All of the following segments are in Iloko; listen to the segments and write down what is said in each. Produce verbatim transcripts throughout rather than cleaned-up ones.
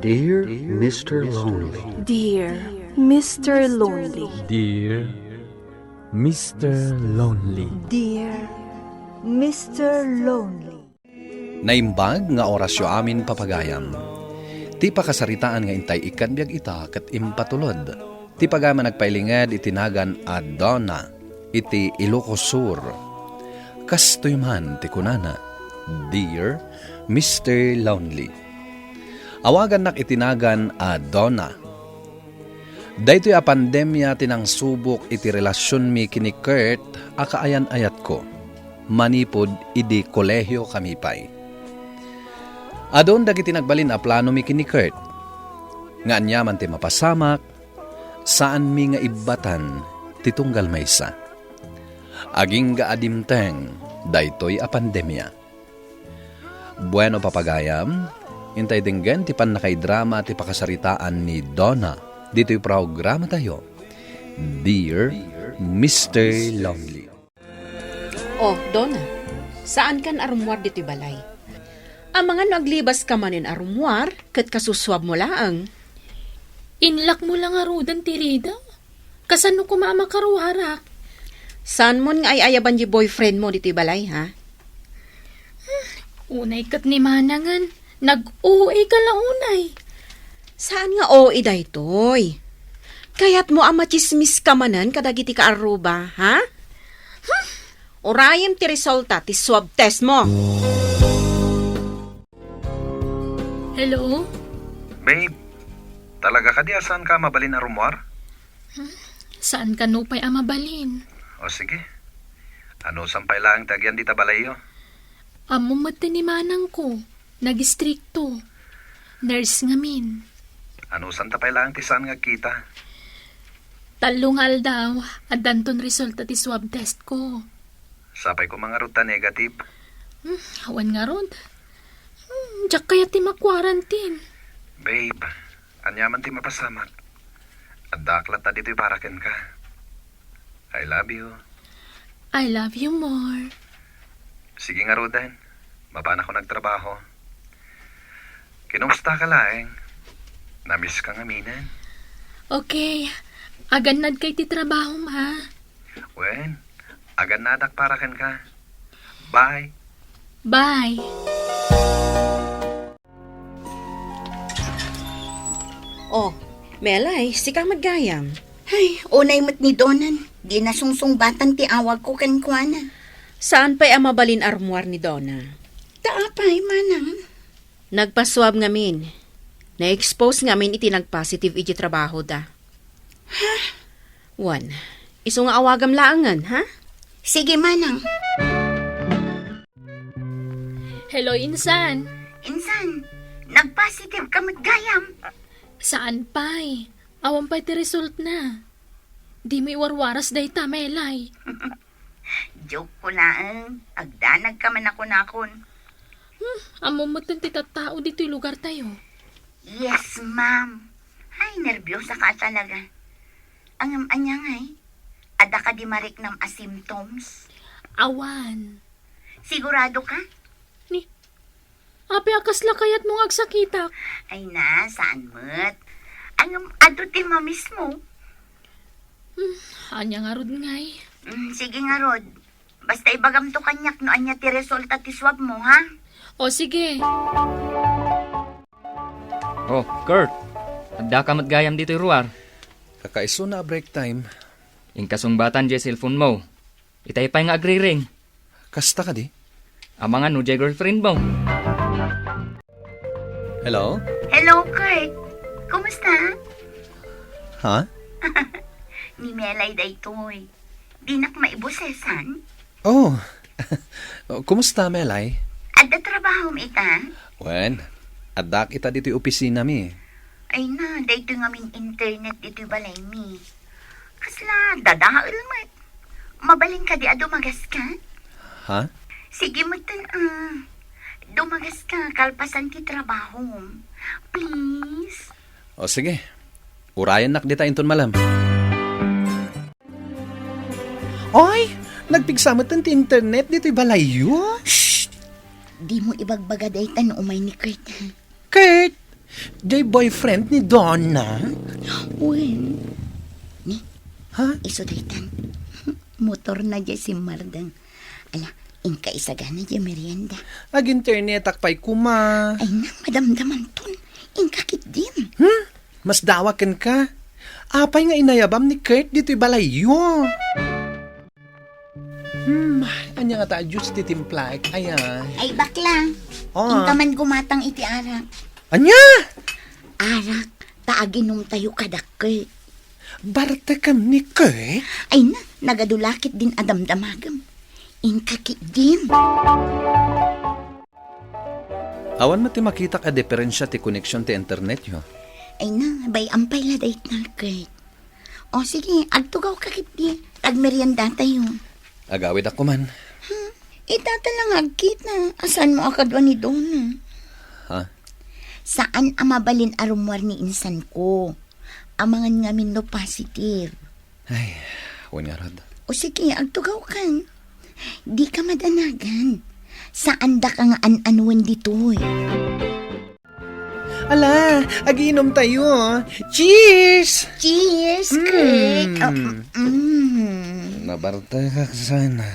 Dear Mister Lonely. Dear Mister Lonely. Dear Mister Lonely. Dear Mister Lonely. Naimbag nga orasyo amin, papagayam. Ti pakasaritaan nga intay ikkan biag ita ket impatulod. Ti pagayam a nagpailinged iti nagan a Donna iti Ilocos Sur. Kastoy man ti kunana, "Dear Mister Lonely." Awagannak iti nagan a Donna. Daytoy a pandemia ti nangsubok iti relasionmi ken ni Kurt a kaayan-ayatko manipud idi kolehio kami pay. Adun dagiti nagbalin a planomi ken ni Kurt. Nga aniaman ti mapasamak, saanmi nga ibbatan ti tunggal maysa. Agingga a dimteng daytoy a pandemia. Bueno, papagayam, intay denggen ti pannakaidrama ti pakasaritaan ni Donna ditoy programatayo, Dear Mister Lonely. Oh, Donna, saankan a rummuar ditoy balay? Amangan no aglibas ka manen a rummuar, ket kasusuabmo laeng. Inlak mo lang a rudan ti rida. Kasano koma a makaruarak? Saanmon nga ay-ayaban di boyfriend mo ditoy balay, ha? Unay ket ni Manangen, nag-O A ka la unay. Saan nga O A daytoy? Kayatmo a machismis ka manen kadagiti kaarruba, ha? Hmm. Urayem ti resulta ti swab test mo. Hello? Babe, talaga kadi a saanka a mabalin a rummuar? Hmm? Saan kano pay a mabalin? O sige. Anusam pay laeng ti agyan dita balayyo? Ammom met ti ni manangko. Nagistrikto. Nurse ngamin. Anusanta pay laeng ti saan nga agkita? Tallo nga aldaw, addanton resulta ti swab test ko. Sapay koma ngarud ta negative. Hmm, awan ngarud. Hmm, diak kayat ti ma-quarantine. Babe, aniaman ti mapasamak? Addaak latta ditoy para kenka. I love you. I love you more. Sige ngaruden, mapanakon agtrabaho. Kinumusta ka laeng? Namiss ka ngaminen. Okay. Agannad kay ti trabahom, ha? Wen, agannadak para kenka. Bye. Bye. Oh, Melay, sika met gayam. Ay, unay met ni Donan. Di nasungsungbatan ti awagko kenkuana. Saan pay a mabalin a rummuar ni Dona? Ta apay, manang? Nagpasuab ngamin. Na-expose ngamin iti nagpositive iti trabahoda. Ha? Wen, isu nga awagam laengen, ha? Sige, manang. Hello, insan. Insan, nagpositive ka met gayam? Saan pay. Awan pay ti resultna. Dimo iwarwaras dayta, Melay. Joke ko laeng. Agdanag ka man a kunakon. Hmm, ammom metten ti tattao ditoy lugartayo. Yes, ma'am. Ay, nerbiosa ka talaga. Ngem ania ngay? Adda kadi mariknam a symptoms? Awan. Sigurado ka? Ni, apay a kasla kayatmo nga agsakitak? Ay na, saan met. Ngem adu ti mamismo. Hmm, ania ngarud ngay? Hmm, sige ngarud. Basta ibagamto kaniak no ania ti resulta ti swab mo, ha? O, sige. O, Kurt, addaka met gayam ditoy ruar. Kakaisuna a break time. Inkasungbatan diay cellphone mo. Itay pay nga agriring. Kasta kadi? Amangan no diay girlfriend mo. Hello? Hello, Kurt. Kumusta? Ha? Ni Melay daytoy. Dinak maibosesan? Oh. Kumusta, Melay? Adda trabahom ita? Wen, addak ita ditoy opisinami. Ay na, daytoy ngamin internet ditoy balaymi. Kasla dadael met. Mabalin kadi a dumagas ka? Ha? Sige metten, ah. Dumagas ka kalpasan ti trabahom. Please. O sige. Urayennak dita inton malem. Oy, nagpigsa metten ti internet ditoy balayyo. Shh! Dimo ibagbaga dayta no umay ni Kurt. Kurt, Diay boyfriend ni Donna? Wen. Ni, ha? Isu daytan. Motor na diay simmardeng. Ala, inka isagana diay merienda. Ag-internetak pay koma. Ay na, madamdamanton. Inka ketdin. Hmm? Masdawa kenka. Apay nga inayabam ni Kurt ditoy balayyo? Hmm, ania ngata a juice ti timplaek, aya? Ay, bakla. Ah. Inka man gumatang iti arak. Ania? Arak, ta aginumtayo kadakkel. Bartekem ni Kurt? Ay na, nagadu la ketdin a damdamagem. Inka ketdin. Awan met ti makitak a diferensia ti koneksion ti internetyo. Ay na, bay-am pay la dayta, Kurt. O sige, agtugawka ketdi, agmeriendatayo. Agawidakon man. Hmm, ita ta la nga agkita, a saanmo a kadua ni Donna? Ha? Saan a mabalin a rummuar ni insanko. Amangan ngamin no positive. Ay, wen ngarud. O sige, agtugawkan. Dika madanagan. Saandaka nga an-anuen ditoy. Ala, agiinumtayo. Cheers! Cheers, mm. Craig. Ah, mm. Nabartekak sana.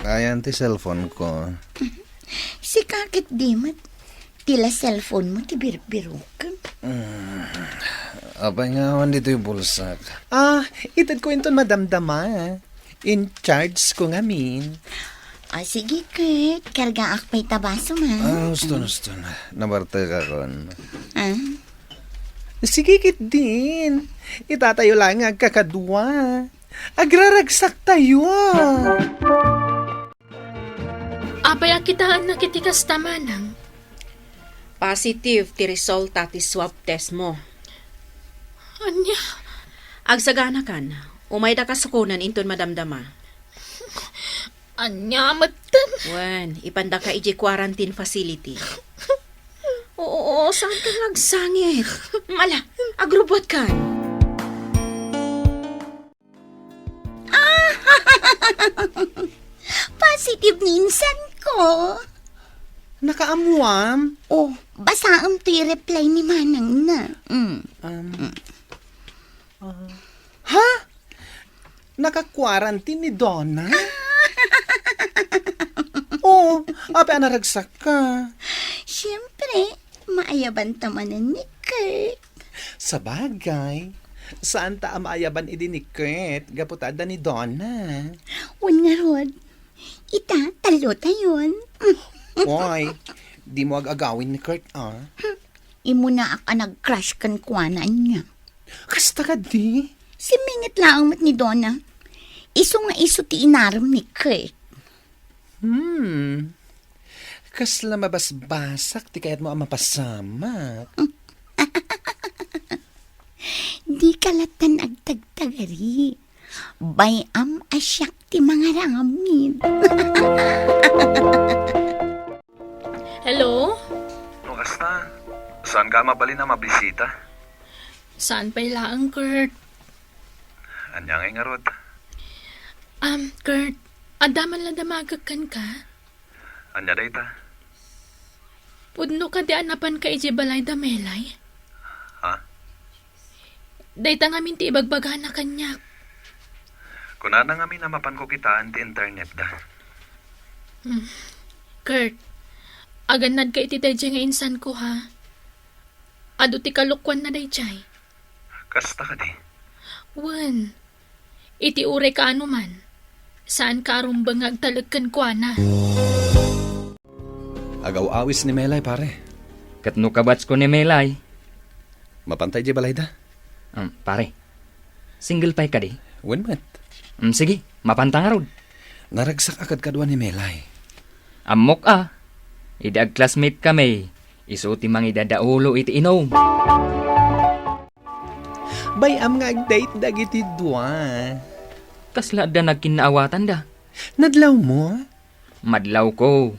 Ayan ti cellphone ko. Sika ketdi met. Ti la cellphone mo ti birbirokem. Mm. Apay nga awan ditoy bulsak? Ah, itedko inton madamdama. In charge ko ngamin. Ah, sige, Kurt. Kargaak pay ta baso, ha? Ah, uston, uston. Nabartekakon. Ah? Sige ketdin. Itatayo la nga agkakadua. Agraragsaktayo. Apay a kitaennak iti kasta, manang? Positive ti resulta ti swab test mo. Ania? Agsaganakan, umayda kasukonen inton madamdama. Ania metten? Wen, ipandaka idiay quarantine facility. Oo, oo, saanka nga agsangit? Ala, agrubbuatkan. Positive ni insanko. Nakaammuam? Oh, basaem toy reply ni manangna. Mm. Um, ah, ha? Naka-quarantine ni Donna? Oo, apay a naragsakka? Siyempre, maayaban ta manen ni Kurt. Sabagay, saanta a maayaban idi ni Kurt gapu ta adda ni Donna. Wen ngarud, ita, tallotayon. Oy, dimo ag-agawin ni Kurt, ah. Immunaak a nag-crush kenkuana ania. Kasta kadi? Simmingit laeng met ni Donna. Isu nga isu ti inarem ni Kurt. Hmm. Kasla mabasbasak ti kayatmo a mapasamak. Dika lattan agtagtagari. Bay-am a siak ti mangaramid. Hello? No kasta, saanka a mabalin a mabisita? Saan pay laeng, Kurt. Ania ngay ngarud? Um, Kurt, adda man la damagek kenka? Ania dayta? Pudno kadi a napanka idiay balay da Melay? Ha? Dayta ngamin ti ibagbagana kaniak. Kunana ngamin a mapanko kitaen ti internetda. Hmm. Kurt, agannadka iti daydiay nga insanko, ha? Adu ti kalokuanna daydiay. Kasta kadi? Wen. Iti uray kaano man, saanka a rumbeng nga agtalek kenkuana. Agaw-awis ni Melay, pare. Ket no kabatsko ni Melay? Mapanta idiay balayda? Um, pare, single pay kadi? Wen met. Um, sige, mapanta ngarud. Naragsak a kadkadua ni Melay. Ammok a, idi ag-classmate kami, isu ti mangidadaulo iti inum. Bay-am nga ag-date dagiti dua. Kasla adda nagkinnaawatanda? Nadlawmo? Madlawko.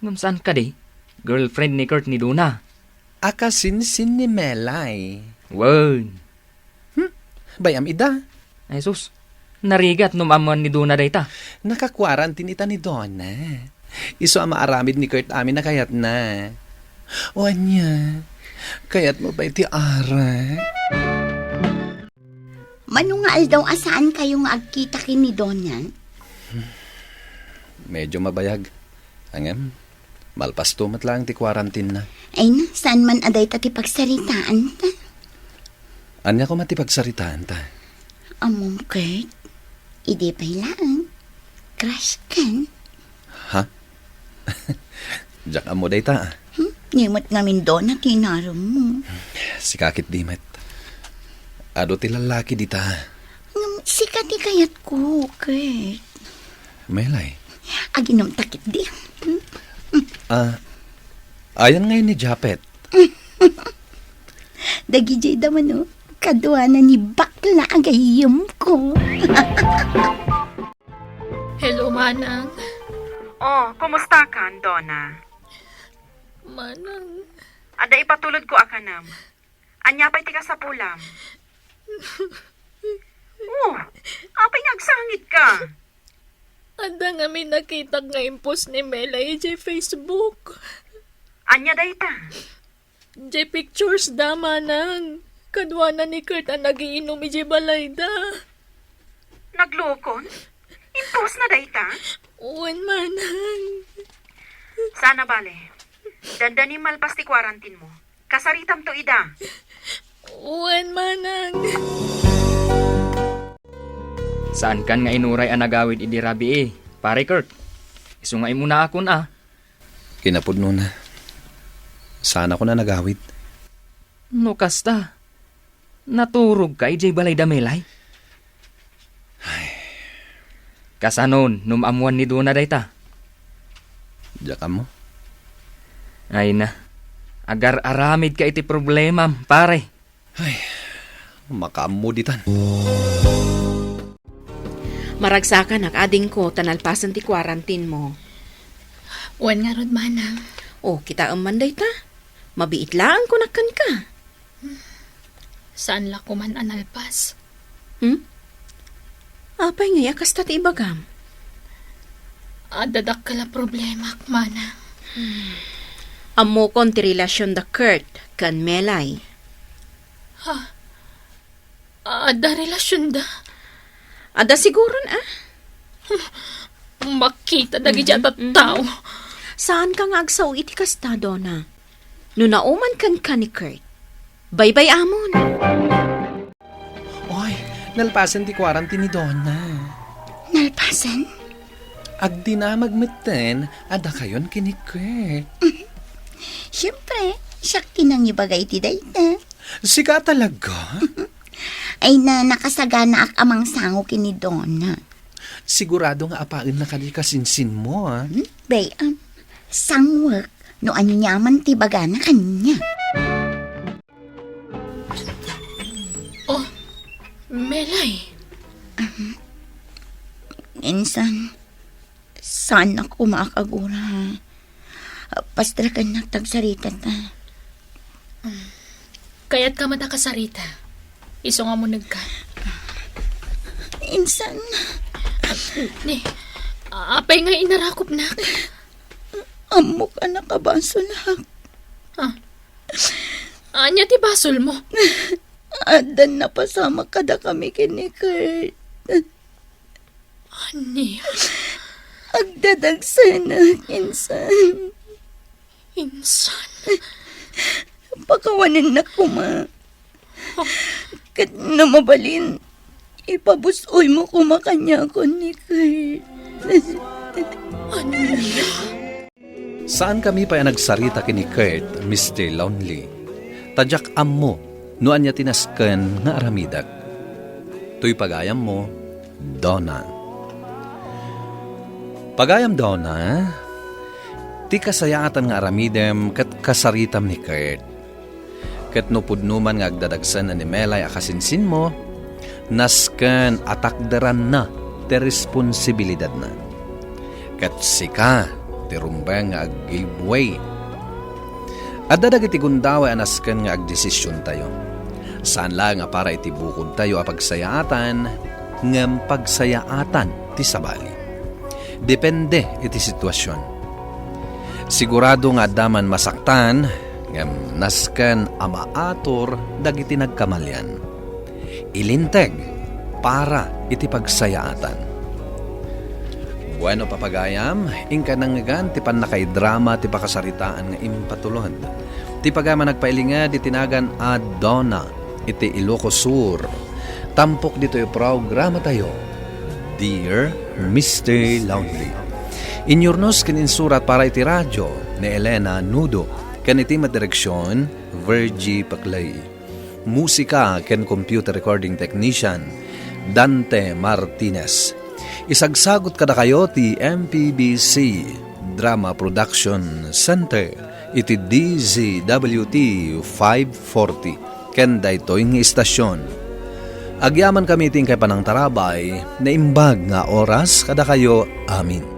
Ngem saan kadi? Girlfriend ni Kurt ni Donna. A kasinsin ni Melay. Wen. Hmm? Bay-am ida? Ay sus, narigat no maammuan ni Donna dayta. Naka-quarantine ita ni Donna. Isu a maaramid ni Kurt amin a kayatna. O ania, Kayatmo pay ti arek? Mano nga aldaw a saankayo nga agkita ken ni Donna? Medyo mabayag. Ngem, malpasto met laeng ti quarantine na. Ay na, saan man a dayta ti pagsaritaanta? Ania koma ti pagsaritaanta? Ammom, Kurt. Idi pay laeng. Crush kan? Ha? Diak ammo dayta, ah. Hmm? Ni met ngamin Donna ti inarem mo. Sika ket di met. Adu ti lallaki dita. Ngem sika ti kayatko, Kurt. Melay. Aginom ta ketdi. Hmm? Ah, ayan ngay ni Japet. Dagidiay da mano, kaduana ni bakla a gayyemko. Hello, Manang. Oh, kumusta ka, Donna? Manang. Adda ipatulod ko a kanam. Ania pay ti kasapulam? Oh, apay nga agsangit ka? Adda ngamin nakitak nga impost ni Melay idiay Facebook. Ania dayta? Diay pictures da, Manang. Kaduana ni Kurt a nagiinom idiay balayda. Naglukon? Impost na dayta? Wen, Manang. Sana bale. Dandani malpas ti quarantine mo. Kasaritamto ida. Wen, Manang. Saankan nga inuray a nagawid idi rabii, Pare Kurt? Isu nga imunaakon a. Kinapudnona, saanakon a nagawid. No kasta, naturogka idiay balay da Melay? Ay. Kasanon, no maammoan ni Donna dayta? Diak ammo. Ay na, agar-aramidka iti problemam, pare. Ay, makaammo ditan. Maragsakanak, adingko, ta nalpasen ti quarantine mo. Wen ngarud, Manang. O, kitaem man dayta. Mabiit laeng kunak kenka. Saan la koman a nalpas? Hmm? Apay ngay a kasta ti ibagam? Adda dakkel a problemak, Manang. Ammokon ti relasion da Kurt ken Melay. Ha? Adda relasionda? Adda siguron, a. Makita dagiti a tattao. Saanka nga agsao iti kasta, Donna. No nauman kenka ni Kurt, baybay-amon. Oy, nalpasen ti quarantine ni Donna. Nalpasen? Agdinamag metten a dakayon ken ni Kurt. Siempre, siak ti nangibaga iti dayta. Sika talaga? Ay na, nakasaganaak a mangsango ken ni Donna. Sigurado nga apaenna kadi kasinsinmo, a? Hmm? Bay, am, sanguek no aniaman ti bagana kaniak. Oh, Melay. Insan, saanak koma a kagura, ha? Pastrakennak ta agsaritata. Kayatka met a kasarita? Isu nga munegka. Insan. Ni, apay nga inarakupnak? Ammok a nakabasolak. Ah. Ania ti basolmo? Addan napasamak kadakami ken ni Kurt. Ania? Agdadagsenak, insan. Insan? Pakawanennak koma. Ket no mabalin, ipabus-oymo koma kaniakon ni Kurt. Ania? Saankami pay a nagsarita ken ni Kurt, Mister Lonely. Ta diak ammo no ania ti nasken nga aramidek. Toy pagayammo, Donna. Pagayam, Donna, ti kasayaatan nga aramidem ket kasaritam ni Kurt. Ket no pudno man nga agdadagsen ni Melay a kasinsinmo, nasken a takderanna ti responsibilidadna. Ket sika ti rumbeng nga ag-give way. Adda dagiti gundaway a nasken nga agdesisiontayo. Saan laeng a para iti bukodtayo a pagsayaatan, ngem pagsayaatan ti sabali. Depende iti situasion. Sigurado nga adda man masaktan, ngem nasken a maatur dagiti nagkamalian. Ilinteg para iti pagsayaatan. Bueno, papagayam, inka nangngegan ti pannakaidrama ti pakasaritaan nga impatulod. Ti pagayam a nagpailinged iti nagan a Donna iti Ilocos Sur. Tampok ditoy programatayo, Dear Mister Lonely. Inyurnos ken insurat para iti radio ni Elena Nudo, ken iti madireksion, Virgie Paclay. Musika ken computer recording technician, Dante Martinez. Isagsagut kadakayo ti M P B C Drama Production Center iti D Z W T five forty ken daytoy nga istasyon. Agyamankami iti inkay panangtarabay, naimbag nga oras kadakayo amin.